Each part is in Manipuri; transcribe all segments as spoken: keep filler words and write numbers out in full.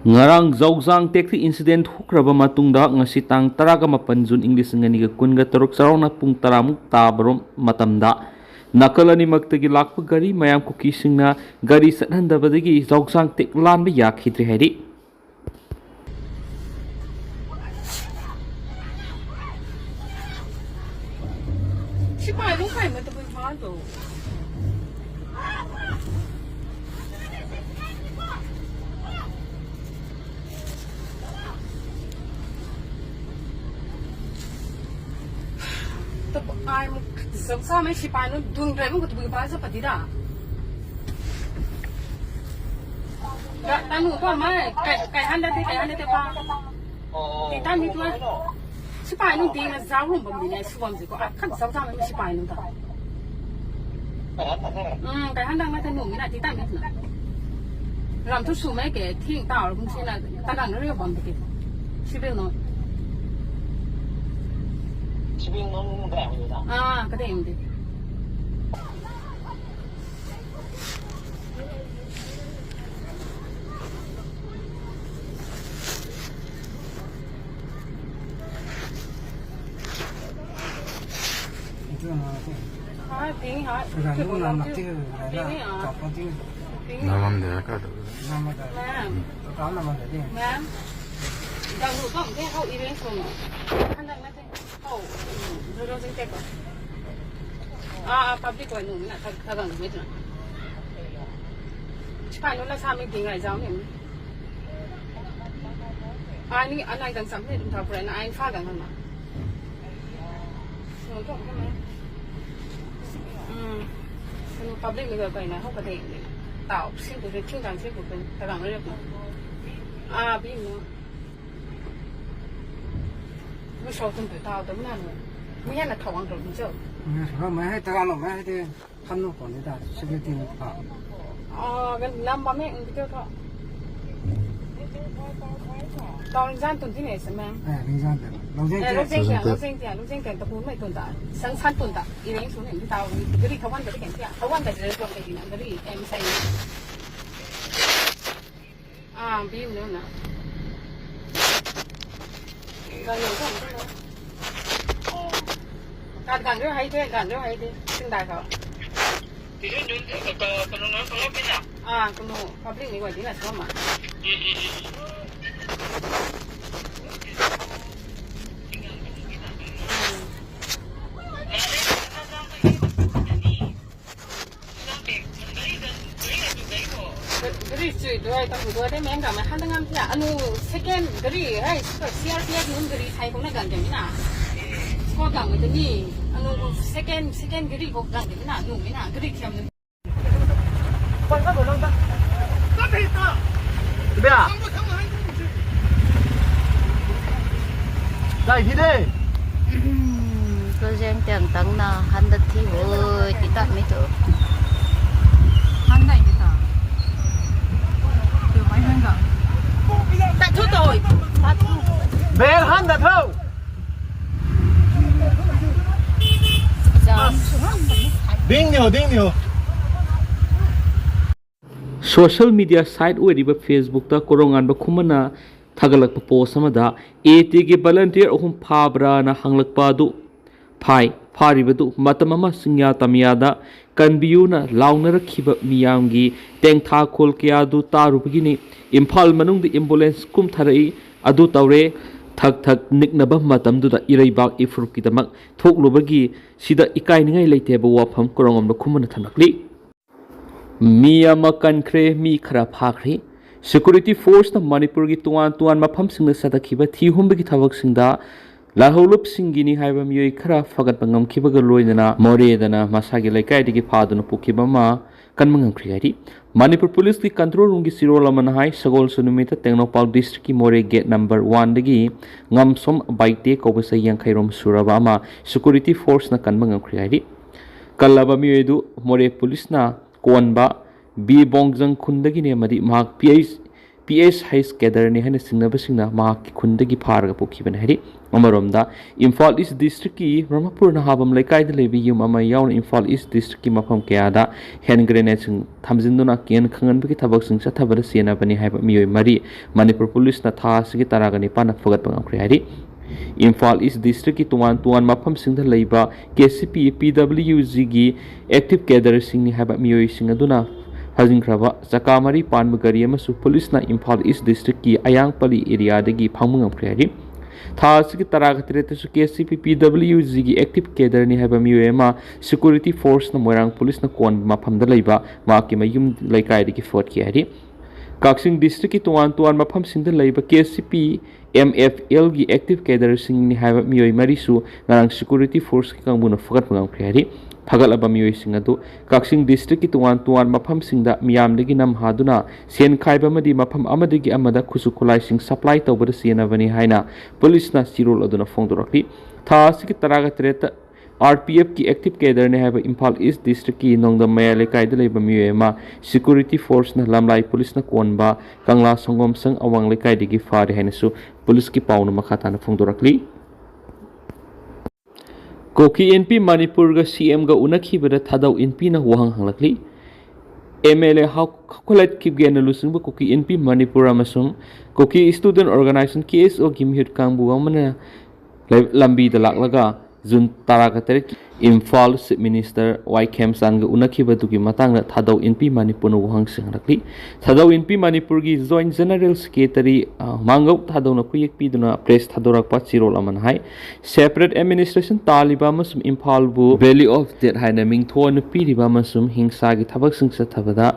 ꯉꯔꯥꯡ ꯖꯧꯖꯥꯡ ꯇꯦꯛꯇ incident ꯊꯣꯛꯈ꯭ꯔꯕ ꯃꯇꯨꯡꯗ, ꯉꯁꯤ ꯇꯥꯡ ꯇꯔꯥꯃꯥꯄꯟ ꯖꯨꯟ ꯏꯪ ꯂꯤꯁꯤꯡ ꯑꯅꯤꯒ ꯀꯨꯟꯒ ꯇꯔꯨꯛ, ꯆꯥꯎꯔꯥꯛꯅ ꯄꯨꯡ ꯇꯔꯥꯃꯨꯛ ꯇꯥꯕꯔꯣꯝ ꯃꯇꯝꯗ, ꯅꯥꯀꯜ ꯑꯅꯤꯃꯛꯇꯒꯤ ꯂꯥꯛꯄ ꯒꯥꯔꯤ ꯃꯌꯥꯝ ꯀꯨꯀꯤꯁꯤꯡꯅ ꯒꯥꯔꯤ ꯆꯠꯍꯟꯗꯕꯗꯒꯤ ꯖꯧꯖꯥꯡ ꯇꯦꯛ ꯂꯥꯟꯕ ꯌꯥꯈꯤꯗ꯭ꯔꯦ ꯍꯥꯏꯔꯤ꯫ Ai, zam sa mai sipai nu dung dai mu kutu ba sa pati da. Ga tanu ko mai kai kai handa te, kai handa te pa. Ti ta mi tu. Sipai nu ti na za rum bam ni ne su bam zi ko. A kan sa sa mai sipai nu ta. Kai handa mai ta nu mi na ti ta mi na. Ram tu su mai ke thing ta rum si na ta kan ri bam ti. Sibil no. Sibil no nu da. Ah, ka de. Ito na ako. Ah, ting ha. Rano na mati, rana, kapati. Naman din ako. Naman din. Ma'am. Totoo naman din. Ma'am. Dang lutong, kaya ako i-rinse mo. Handa natin. Oh, duro din teko. Ah, public wa nung na tag tagang mo ito. Paano na sa amin di nga jaw ni? Ani anay dang sa amin dum tapura na ain fagang ma. No to ko na. Hmm. Kano public ni ga kai na ho ka dai. Tao, sin ko rin ching dang sin ko rin tagang rin. Ah, bi mo. Mu shou tun tu tao tu mu na nu. Mu yan na tao wang tu mu zhou. Mu yan shou mai hai ta lo mai hai de. Kan nu kon de da security nu pa. Ah, kan lam ba me un de ka. Tao ring zan tun ti ne se me. Eh, ring zan de. Lo zeng Eh, lo zeng tia, lo zeng tia, lo zeng tia ta kun mai tun da. Sang san tun da. I ring su ne tao. Gari tao wan da ken tia. Tao wan da zhe zong de na gari. Em sai. ꯄꯥꯝꯕꯤ ꯑꯃꯅ ꯒꯥꯟ ꯌꯧꯕ ꯑꯃ ꯆꯠꯂꯣ꯫ ꯒꯥꯟ ꯒꯥꯟꯗꯣ ꯍꯩꯗꯦ, ꯒꯥꯟꯗꯣ ꯍꯩꯗꯦ꯫ ꯁꯤꯡꯗꯥꯏ ꯈꯣ꯫ ꯇꯤꯁꯟ ꯀꯩꯅꯣ ꯄꯨꯂꯞꯀꯤꯅ? ꯑꯥ, ꯀꯩꯅꯣ, ꯄꯕ꯭ꯂꯤꯛꯅꯤ ꯑꯣꯏꯗꯣꯏꯅ ꯁꯣꯝꯃ꯫ ꯎꯝ꯫ ꯒꯥꯔꯤ ꯆꯨꯏꯗꯣ ꯑꯩ ꯇꯧꯕꯗꯣ ꯑꯗꯩ ꯃꯌꯥꯝ ꯇꯧꯃꯦ ꯍꯟꯗ ꯉꯝ ꯊꯤꯌꯥ ꯑꯅꯨ ꯁꯦꯀꯦꯟ ꯒꯥꯔꯤ ꯍꯥꯏ ꯁꯤ ꯑꯥꯔ ꯄꯤ ꯑꯦꯐ ꯅꯨꯡ ꯒꯥꯔꯤ ꯍꯥꯏ ꯀꯧꯅ ꯒꯥꯟꯗꯃꯤꯅ ꯁ꯭ꯀꯣꯠ ꯒꯥꯡꯕꯗꯅꯤ ꯑꯅꯨ ꯁꯦꯀꯦꯟ ꯁꯦꯀꯦꯟ ꯒꯥꯔꯤ ꯀꯧ ꯒꯥꯟꯗꯃꯤꯅ ꯑꯅꯨꯃꯤꯅ ꯒꯥꯔꯤ ꯊꯤꯌꯥꯝꯅ Kozeng tiang tang na handat thi oi ti ta mi to. Ta thu to. Bel handat ho. Ding nyo, ding nyo. Social media site ꯑꯣꯏꯔꯤꯕ Facebookꯇ ꯀꯣꯔꯧꯉꯥꯟꯕ ꯈꯨꯃꯟꯅ ꯊꯥꯒꯠꯂꯛꯄ ꯄꯣꯁ ꯑꯃꯗ ꯑꯦ ꯇꯤꯒꯤ ꯚꯣꯂꯟꯇꯤꯌꯔ ꯑꯍꯨꯝ ꯐꯥꯕ꯭ꯔꯥꯅ ꯍꯪꯂꯛꯄ ꯑꯗꯨ ꯐꯥꯏ꯫ ꯐꯥꯔꯤꯕꯗꯨ ꯃꯇꯝ ꯑꯃ ꯆꯤꯡꯌꯥ ꯇꯝꯌꯥꯗ ꯀꯟꯕꯤꯌꯨꯅ ꯂꯥꯎꯅꯔꯛꯈꯤꯕ ꯃꯤꯌꯥꯝꯒꯤ ꯇꯦꯡꯊꯥꯈꯣꯜ ꯀꯌꯥꯗꯨ ꯇꯥꯔꯨꯕꯒꯤꯅꯤ꯫ ꯏꯝꯐꯥꯜ ꯃꯅꯨꯡꯗ ꯑꯦꯝꯕꯨꯂꯦꯟꯁ ꯀꯨꯝꯊꯔꯛꯏ꯫ ꯑꯗꯨ ꯇꯧꯔꯦ꯫ ꯊꯛ ꯊꯛ ꯅꯤꯛꯅꯕ ꯃꯇꯝꯗꯨꯗ ꯏꯔꯩꯕꯥꯛ ꯏꯐꯨꯔꯨꯞꯀꯤꯗꯃꯛ ꯊꯣꯛꯂꯨꯕꯒꯤ ꯁꯤꯗ ꯏꯀꯥꯏꯅꯤꯡꯉꯥꯏ ꯂꯩꯇꯦ ꯍꯥꯏꯕ ꯋꯥꯐꯝ ꯀꯣꯔꯧꯉꯥꯟꯕ ꯈꯨꯃꯟꯅ ꯊꯝꯂꯛꯂꯤ꯫ ꯃꯤ ꯑꯃ ꯀꯟꯈ꯭ꯔꯦ, ꯃꯤ ꯈꯔ ꯐꯥꯈ꯭ꯔꯦ꯫ ꯁꯦꯀ꯭ꯌꯨꯔꯤꯇꯤ ꯐꯣꯔꯁꯅ ꯃꯅꯤꯄꯨꯔꯒꯤ ꯇꯣꯉꯥꯟ ꯇꯣꯉꯥꯟꯕ ꯃꯐꯝꯁꯤꯡꯗ ꯆꯠꯊꯈꯤꯕ ꯊꯤ ꯍꯨꯝꯕꯒꯤ ꯊꯕꯛꯁꯤꯡꯗ ꯂꯥꯜꯍꯧꯂꯨꯞꯁꯤꯡꯒꯤꯅꯤ ꯍꯥꯏꯕ ꯃꯤꯑꯣꯏ ꯈꯔ ꯐꯒꯠꯄ ꯉꯝꯈꯤꯕꯒ ꯂꯣꯏꯅꯅ ꯃꯣꯔꯦꯗꯅ ꯃꯁꯥꯒꯤ ꯂꯩꯀꯥꯏꯗꯒꯤ ꯐꯥꯗꯨꯅ ꯄꯨꯈꯤꯕ ꯑꯃ ꯀꯟꯕ ꯉꯝꯈ꯭ꯔꯦ ꯍꯥꯏꯔꯤ꯫ ꯃꯅꯤꯄꯨꯔ ꯄꯨꯂꯤꯁꯀꯤ ꯀꯟꯇ꯭ꯔꯣꯜ ꯔꯨꯝꯒꯤ ꯆꯤꯔꯣꯜ ꯑꯃꯅ ꯍꯥꯏ, ꯁꯒꯣꯜꯁꯦ ꯅꯨꯃꯤꯠꯇ ꯇꯦꯡꯅꯧꯄꯜ ꯗꯤꯁꯇ꯭ꯔꯤꯛꯀꯤ ꯃꯣꯔꯦ ꯒꯦꯠ ꯅꯝꯕꯔ ꯋꯥꯟꯗꯒꯤ ꯉꯝꯁꯣꯝ ꯕꯥꯏꯇꯦ ꯀꯧꯕ ꯆꯍꯤ ꯌꯥꯡꯈꯩꯔꯣꯝ ꯁꯨꯔꯕ ꯑꯃ ꯁꯦꯀ꯭ꯌꯨꯔꯤꯇꯤ ꯐꯣꯔꯁꯅ ꯀꯟꯕ ꯉꯝꯈ꯭ꯔꯦ ꯍꯥꯏꯔꯤ꯫ ꯀꯜꯂꯕ ꯃꯤꯑꯣꯏ ꯑꯗꯨ ꯃꯣꯔꯦ ꯄꯨꯂꯤꯁꯅ ꯀꯣꯟꯕ ꯕꯤ ꯕꯣꯡꯖꯪ ꯈꯨꯟꯗꯒꯤꯅꯦ ꯑꯃꯗꯤ ꯃꯍꯥꯛ P H P S H ꯀꯦꯗꯔꯅꯤ ꯍꯥꯏꯅ ꯆꯤꯡꯅꯕꯁꯤꯡꯅ ꯃꯍꯥꯛꯀꯤ ꯈꯨꯟꯗꯒꯤ ꯐꯥꯔꯒ ꯄꯨꯈꯤꯕꯅꯤ ꯍꯥꯏꯔꯤ꯫ ꯑꯃꯔꯣꯝꯗ, ꯏꯝꯐꯥꯜ ꯏꯁ ꯗꯤꯁꯇ꯭ꯔꯤꯛꯀꯤ ꯕ꯭ꯔꯍꯃꯄꯨꯔ ꯅꯍꯥꯕꯝ ꯂꯩꯀꯥꯏꯗ ꯂꯩꯕ ꯌꯨꯝ ꯑꯃ ꯌꯥꯎꯅ ꯏꯝꯐꯥꯜ ꯏꯁ ꯗꯤꯁꯇ꯭ꯔꯤꯛꯀꯤ ꯃꯐꯝ ꯀꯌꯥꯗ ꯍꯦꯟ ꯒ꯭ꯔꯦꯅꯦꯗꯁꯤꯡ ꯊꯝꯖꯤꯟꯗꯨꯅ ꯀꯦꯟ ꯈꯪꯍꯟꯕꯒꯤ ꯊꯕꯛꯁꯤꯡ ꯆꯠꯊꯕꯗ ꯆꯦꯟꯅꯕꯅꯤ ꯍꯥꯏꯕ ꯃꯤꯑꯣꯏ ꯃꯔꯤ ꯃꯅꯤꯄꯨꯔ ꯄꯨꯂꯤꯁꯅ ꯊꯥ ꯑꯁꯤꯒꯤ ꯇꯔꯥꯒ ꯅꯤꯄꯥꯟꯗ ꯐꯒꯠꯄ ꯉꯝꯈ꯭ꯔꯦ ꯍꯥꯏꯔꯤ꯫ ꯏꯝꯐꯥꯜ ꯏꯁ ꯗꯤꯁꯇ꯭ꯔꯤꯛꯀꯤ ꯇꯣꯉꯥꯟ ꯇꯣꯉꯥꯟꯕ ꯃꯐꯝꯁꯤꯡꯗ ꯂꯩꯕ ꯀꯦ ꯁꯤ ꯄꯤ, ꯄꯤ ꯗꯕ꯭ꯂꯤꯎ ꯖꯤꯒꯤ ꯑꯦꯛꯇꯤꯚ ꯀꯦꯗꯔꯁꯤꯡꯅꯤ ꯍꯥꯏꯕ ꯃꯤꯑꯣꯏꯁꯤꯡ ꯑꯗꯨꯅ ꯐꯥꯖꯤꯟꯈ꯭ꯔꯕ ꯆꯀꯥ ꯃꯔꯤ ꯄꯥꯟꯕ ꯒꯥꯔꯤ ꯑꯃꯁꯨ ꯄꯨꯂꯤꯁꯅ ꯏꯝꯐꯥꯜ ꯏꯁ ꯗꯤꯁꯇ꯭ꯔꯤꯛꯀꯤ ꯑꯌꯥꯡꯄꯜꯂꯤ ꯑꯦꯔꯤꯌꯥꯗꯒꯤ ꯐꯪꯕ ꯉꯝꯈ꯭ꯔꯦ ꯍꯥꯏꯔꯤ꯫ ꯊꯥ ꯑꯁꯤꯒꯤ ꯇꯔꯥꯒ ꯇꯔꯦꯠꯇꯁꯨ ꯀꯦ ꯁꯤ ꯄꯤ, ꯄꯤ ꯗꯕ꯭ꯂꯤꯎ ꯖꯤꯒꯤ ꯑꯦꯛꯇꯤꯚ ꯀꯦꯗꯔꯅꯤ ꯍꯥꯏꯕ ꯃꯤꯑꯣꯏ ꯑꯃ ꯁꯦꯀ꯭ꯌꯨꯔꯤꯇꯤ ꯐꯣꯔꯁꯅ ꯃꯣꯏꯔꯥꯡ ꯄꯨꯂꯤꯁꯅ ꯀꯣꯟꯕ ꯃꯐꯝꯗ ꯂꯩꯕ ꯃꯍꯥꯛꯀꯤ ꯃꯌꯨꯝ ꯂꯩꯀꯥꯏꯗꯒꯤ ꯐꯒꯠꯈꯤ ꯍꯥꯏꯔꯤ꯫ ꯀꯛꯆꯤꯡ ꯗꯤꯁꯇ꯭ꯔꯤꯛꯀꯤ ꯇꯣꯉꯥꯟ ꯇꯣꯉꯥꯟꯕ ꯃꯐꯝꯁꯤꯡꯗ ꯂꯩꯕ ꯀꯦ ꯁꯤ ꯄꯤ, ꯑꯦꯝ ꯑꯦꯐ ꯑꯦꯜꯒꯤ ꯑꯦꯛꯇꯤꯚ ꯀꯦꯗꯔꯁꯤꯡꯅꯤ ꯍꯥꯏꯕ ꯃꯤꯑꯣꯏ ꯃꯔꯤꯁꯨ ꯉꯔꯥꯡ ꯁꯦꯀ꯭ꯌꯨꯔꯤꯇꯤ ꯐꯣꯔꯁꯀꯤ ꯀꯥꯡꯕꯨꯅ ꯐꯒꯠꯄ ꯉꯝꯈ꯭ꯔꯦ ꯍꯥꯏꯔꯤ꯫ ꯐꯒꯠꯂꯕ ꯃꯤꯑꯣꯏꯁꯤꯡ ꯑꯗꯨ ꯀꯛꯆꯤꯡ ꯗꯤꯁꯇ꯭ꯔꯤꯛꯀꯤ ꯇꯣꯉꯥꯟ ꯇꯣꯉꯥꯟꯕ ꯃꯐꯝꯁꯤꯡꯗ ꯃꯤꯌꯥꯝꯗꯒꯤ ꯅꯝꯍꯥꯗꯨꯅ ꯁꯦꯟ ꯈꯥꯏꯕ ꯑꯃꯗꯤ ꯃꯐꯝ ꯑꯃꯗꯒꯤ ꯑꯃꯗ ꯈꯨꯠꯁꯨ ꯈꯨꯠꯂꯥꯏꯁꯤꯡ ꯁꯄ꯭ꯂꯥꯏ ꯇꯧꯕꯗ ꯆꯦꯟꯅꯕꯅꯤ ꯍꯥꯏꯅ ꯄꯨꯂꯤꯁꯅ ꯆꯤꯔꯣꯜ ꯑꯗꯨꯅ ꯐꯣꯡꯗꯣꯔꯛꯂꯤ꯫ ꯊꯥ ꯑꯁꯤꯒꯤ ꯇꯔꯥꯒ ꯇꯔꯦꯠꯇ ꯑꯥꯔ ꯄꯤ ꯑꯦꯐꯀꯤ ꯑꯦꯛꯇꯤꯚ ꯀꯦꯗꯔꯅꯤ ꯍꯥꯏꯕ ꯏꯝꯐꯥꯜ ꯏꯁ ꯗꯤꯁꯇ꯭ꯔꯤꯛꯀꯤ ꯅꯣꯡꯗꯝ ꯃꯌꯥꯏ ꯂꯩꯀꯥꯏꯗ ꯂꯩꯕ ꯃꯤꯑꯣꯏ ꯑꯃ ꯁꯦꯀ꯭ꯌꯨꯔꯤꯇꯤ ꯐꯣꯔꯁꯅ ꯂꯝꯂꯥꯏ ꯄꯨꯂꯤꯁꯅ ꯀꯣꯟꯕ ꯀꯪꯂꯥ ꯁꯪꯒꯣꯝ ꯁꯪ ꯑꯋꯥꯡ ꯂꯩꯀꯥꯏꯗꯒꯤ ꯐꯥꯔꯦ ꯍꯥꯏꯅꯁꯨ ꯄꯨꯂꯤꯁꯀꯤ ꯄꯥꯎꯅ ꯃꯈꯥ ꯇꯥꯅ ꯐꯣꯡꯗꯣꯔꯛꯂꯤ꯫ ꯀꯨꯀꯤ ꯏꯟꯄꯤ ꯃꯅꯤꯄꯨꯔꯒ ꯁꯤ ꯑꯦꯝꯒ ꯎꯅꯈꯤꯕꯗ ꯊꯥꯗꯧ ꯏꯟꯄꯤꯅ ꯋꯥꯍꯪ ꯍꯪꯂꯛꯂꯤ꯫ ꯑꯦꯝ ꯑꯦꯜ ꯑꯦ ꯍꯧꯒꯠꯂꯛꯈꯤꯕꯒꯦꯅ ꯂꯨꯆꯤꯡꯕ ꯀꯨꯀꯤ ꯏꯟꯄꯤ ꯃꯅꯤꯄꯨꯔ ꯑꯃꯁꯨꯡ ꯀꯨꯀꯤ ꯏꯁꯇꯨꯗꯦꯟ ꯑꯣꯔꯒꯅꯥꯏꯖꯦꯁꯟ, ꯀꯦ ꯑꯦꯁ ꯑꯣꯒꯤ ꯃꯤꯍꯨꯠ ꯀꯥꯡꯕꯨ ꯑꯃꯅ ꯂꯩ-, ꯂꯝꯕꯤꯗ ꯂꯥꯛꯂꯒ ꯖꯨꯟ ꯇꯔꯥꯒ ꯇꯔꯦꯠꯀꯤ ꯏꯝꯐꯥꯜ ꯆꯤꯐ ꯃꯤꯅꯤꯁꯇꯔ ꯋꯥꯏ ꯈꯦꯝꯆꯥꯟꯒ ꯎꯅꯈꯤꯕꯗꯨꯒꯤ ꯃꯇꯥꯡꯗ ꯊꯥꯗꯧ ꯏꯟꯄꯤ ꯃꯅꯤꯄꯨꯔꯅ ꯋꯥꯍꯪꯁꯤꯡ ꯍꯪꯂꯛꯂꯤ꯫ ꯊꯥꯗꯧ ꯏꯟꯄꯤ ꯃꯅꯤꯄꯨꯔꯒꯤ ꯖꯣꯏꯟꯠ ꯖꯦꯅꯔꯦꯜ ꯁꯦꯀ꯭ꯔꯦꯇꯔꯤ, ꯑ, ꯃꯥꯡꯒꯧ ꯊꯥꯗꯧꯅ ꯈꯨꯌꯦꯛ ꯄꯤꯗꯨꯅ ꯄ꯭ꯔꯦꯁ ꯊꯥꯗꯣꯔꯛꯄ ꯆꯤꯔꯣꯜ ꯑꯃꯅ ꯍꯥꯏ, ꯁꯦꯄꯔꯦꯠ ꯑꯦꯗꯃꯤꯅꯤꯁꯇ꯭ꯔꯦꯁꯟ ꯇꯥꯜꯂꯤꯕ ꯑꯃꯁꯨꯡ ꯏꯝꯐꯥꯜꯕꯨ ꯚꯦꯂꯤ ꯑꯣꯐ ꯗꯦꯠ ꯍꯥꯏꯅ ꯃꯤꯡꯊꯣꯟ ꯄꯤꯔꯤꯕ ꯑꯃꯁꯨꯡ ꯍꯤꯡꯁꯥꯒꯤ ꯊꯕꯛꯁꯤꯡ ꯆꯠꯊꯕꯗ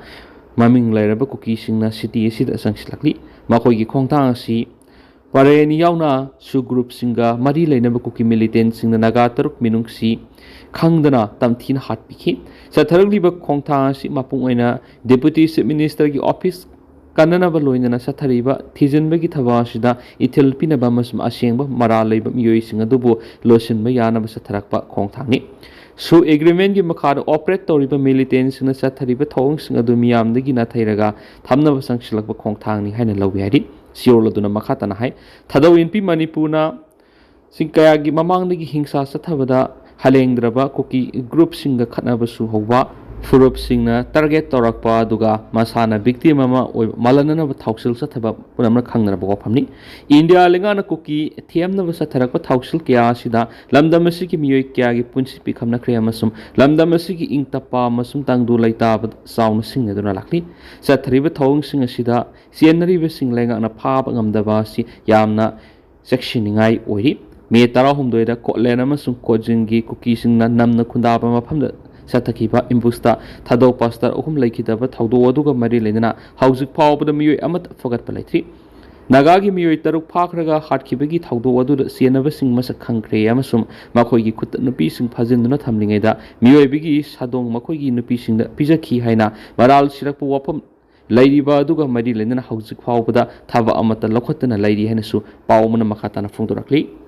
ꯃꯃꯤꯡ ꯂꯩꯔꯕ ꯀꯨꯀꯤꯁꯤꯡꯅ ꯁꯤꯇꯤ ꯑꯁꯤꯗ ꯆꯪꯁꯤꯜꯂꯛꯂꯤ꯫ ꯃꯈꯣꯏꯒꯤ ꯈꯣꯡꯊꯥꯡ ꯑꯁꯤ ꯄꯔꯦꯅꯤ ꯌꯥꯎꯅ ꯁꯨ ꯒ꯭ꯔꯨꯞꯁꯤꯡꯒ ꯃꯔꯤ ꯂꯩꯅꯕ ꯀꯨꯀꯤ ꯃꯤꯂꯤꯇꯦꯟꯁꯤꯡꯅ ꯅꯥꯒꯥ ꯇꯔꯨꯛ ꯃꯤꯅꯨꯡꯁꯤ ꯈꯪꯗꯅ ꯇꯝꯊꯤꯅ ꯍꯥꯠꯄꯤꯈꯤ꯫ ꯆꯠꯊꯔꯛꯂꯤꯕ ꯈꯣꯡꯊꯥꯡ ꯑꯁꯤ ꯃꯄꯨꯡ ꯑꯣꯏꯅ ꯗꯦꯄꯨꯇꯤ ꯆꯤꯐ ꯃꯤꯅꯤꯁꯇꯔꯒꯤ ꯑꯣꯐꯤꯁ ꯀꯟꯅꯅꯕ ꯂꯣꯏꯅꯅ ꯆꯠꯊꯔꯤꯕ ꯊꯤꯖꯤꯟꯕꯒꯤ ꯊꯕꯛ ꯑꯁꯤꯗ ꯏꯊꯤꯜ ꯄꯤꯅꯕ ꯑꯃꯁꯨꯡ ꯑꯁꯦꯡꯕ ꯃꯔꯥꯜ ꯂꯩꯕ ꯃꯤꯑꯣꯏꯁꯤꯡ ꯑꯗꯨꯕꯨ ꯂꯣꯠꯁꯤꯟꯕ ꯌꯥꯅꯕ ꯆꯠꯊꯔꯛꯄ ꯈꯣꯡꯊꯥꯡꯅꯤ꯫ ꯁꯨ ꯑꯦꯒ꯭ꯔꯤꯃꯦꯟꯒꯤ ꯃꯈꯥꯗ ꯑꯣꯄꯔꯦꯠ ꯇꯧꯔꯤꯕ ꯃꯤꯂꯤꯇꯦꯟꯁꯤꯡꯅ ꯆꯠꯊꯔꯤꯕ ꯊꯧꯑꯣꯡꯁꯤꯡ ꯑꯗꯨ ꯃꯤꯌꯥꯝꯗꯒꯤ ꯅꯥꯊꯩꯔꯒ ꯊꯝꯅꯕ ꯆꯪꯁꯤꯜꯂꯛꯄ ꯈꯣꯡꯊꯥꯡꯅꯤ ꯍꯥꯏꯅ ꯂꯧꯏ ꯍꯥꯏꯔꯤ꯫ ꯁꯤꯑꯣꯜ ꯑꯗꯨꯅ ꯃꯈꯥ ꯇꯥꯅ ꯍꯥꯏ, ꯊꯥꯗꯧ ꯏꯟꯄꯤ ꯃꯅꯤꯄꯨꯔꯅ ꯁꯤꯡ ꯀꯌꯥꯒꯤ ꯃꯃꯥꯡꯗꯒꯤ ꯍꯤꯡꯁꯥ ꯆꯠꯊꯕꯗ ꯍꯂꯦꯡꯗ꯭ꯔꯕ ꯀꯨꯀꯤ ꯒ꯭ꯔꯨꯞꯁꯤꯡꯒ ꯈꯠꯅꯕꯁꯨ ꯍꯧꯕ, ꯐꯨꯔꯨꯞꯁꯤꯡꯅ ꯇꯥꯔꯒꯦꯠ ꯇꯧꯔꯛꯄ, ꯑꯗꯨꯒ ꯃꯁꯥꯅ ꯚꯤꯛꯇꯤꯝ ꯑꯃ ꯑꯣꯏꯕ ꯃꯥꯜꯍꯟꯅꯅꯕ ꯊꯧꯁꯤꯜ ꯆꯠꯊꯕ ꯄꯨꯝꯅꯃꯛꯅ ꯈꯪꯅꯔꯕ ꯋꯥꯐꯝꯅꯤ꯫ ꯏꯟꯗꯤꯌꯥ ꯂꯩꯉꯥꯛꯅ ꯀꯨꯀꯤ ꯊꯦꯝꯅꯕ ꯆꯠꯊꯔꯛꯄ ꯊꯧꯁꯤꯜ ꯀꯌꯥ ꯑꯁꯤꯗ ꯂꯝꯗꯝ ꯑꯁꯤꯒꯤ ꯃꯤꯑꯣꯏ ꯀꯌꯥꯒꯤ ꯄꯨꯟꯁꯤ ꯄꯤꯈꯝꯅꯈ꯭ꯔꯦ ꯑꯃꯁꯨꯡ ꯂꯝꯗꯝ ꯑꯁꯤꯒꯤ ꯏꯪ ꯇꯞꯄ ꯑꯃꯁꯨꯡ ꯇꯪꯗꯨ ꯂꯩꯇꯥꯕ ꯆꯥꯎꯅ ꯁꯤꯡꯅꯗꯨꯅ ꯂꯥꯛꯂꯤ꯫ ꯆꯠꯊꯔꯤꯕ ꯊꯧꯑꯣꯡꯁꯤꯡ ꯑꯁꯤꯗ ꯆꯦꯟꯅꯔꯤꯕꯁꯤꯡ ꯂꯩꯉꯥꯛꯅ ꯐꯥꯕ ꯉꯝꯗꯕ ꯑꯁꯤ ꯌꯥꯝꯅ ꯆꯦꯛꯁꯤꯟꯅꯤꯡꯉꯥꯏ ꯑꯣꯏꯔꯤ꯫ ꯃꯦ ꯇꯔꯥꯍꯨꯝꯗꯣꯏꯗ ꯀꯣꯠꯂꯦꯟ ꯑꯃꯁꯨꯡ ꯀꯣꯠꯖꯤꯟꯒꯤ ꯀꯨꯀꯤꯁꯤꯡꯅ ꯅꯝꯅ ꯈꯨꯟꯗꯥꯕ ꯃꯐꯝꯗ ꯆꯠꯊꯈꯤꯕ ꯑꯦꯝꯕꯨꯁꯇ ꯊꯥꯗꯧ ꯄꯥꯁꯇꯔ ꯑꯍꯨꯝ ꯂꯩꯈꯤꯗꯕ ꯊꯧꯗꯣꯛ ꯑꯗꯨꯒ ꯃꯔꯤ ꯂꯩꯅꯅ ꯍꯧꯖꯤꯛ ꯐꯥꯎꯕꯗ ꯃꯤꯑꯣꯏ ꯑꯃꯠꯇ ꯐꯒꯠꯄ ꯂꯩꯇ꯭ꯔꯤ꯫ ꯅꯥꯒꯥꯒꯤ ꯃꯤꯑꯣꯏ ꯇꯔꯨꯛ ꯐꯥꯈ꯭ꯔꯒ ꯍꯥꯠꯈꯤꯕꯒꯤ ꯊꯧꯗꯣꯛ ꯑꯗꯨꯗ ꯆꯦꯟꯅꯕꯁꯤꯡ ꯃꯁꯛ ꯈꯪꯈ꯭ꯔꯦ ꯑꯃꯁꯨꯡ ꯃꯈꯣꯏꯒꯤ ꯈꯨꯠꯇ ꯅꯨꯄꯤꯁꯤꯡ ꯐꯥꯖꯤꯟꯗꯨꯅ ꯊꯝꯂꯤꯉꯩꯗ ꯃꯤꯑꯣꯏꯕꯒꯤ ꯁꯥꯗꯣꯡ ꯃꯈꯣꯏꯒꯤ ꯅꯨꯄꯤꯁꯤꯡꯗ ꯄꯤꯖꯈꯤ ꯍꯥꯏꯅ ꯃꯔꯥꯜ ꯁꯤꯔꯛꯄ ꯋꯥꯐꯝ ꯂꯩꯔꯤꯕ ꯑꯗꯨꯒ ꯃꯔꯤ ꯂꯩꯅꯅ ꯍꯧꯖꯤꯛ ꯐꯥꯎꯕꯗ ꯊꯕꯛ ꯑꯃꯠꯇ ꯂꯧꯈꯠꯇꯅ ꯂꯩꯔꯤ ꯍꯥꯏꯅꯁꯨ ꯄꯥꯎ ꯑꯃꯅ ꯃꯈꯥ ꯇꯥꯅ ꯐꯣꯡꯗꯣꯔꯛꯂꯤ꯫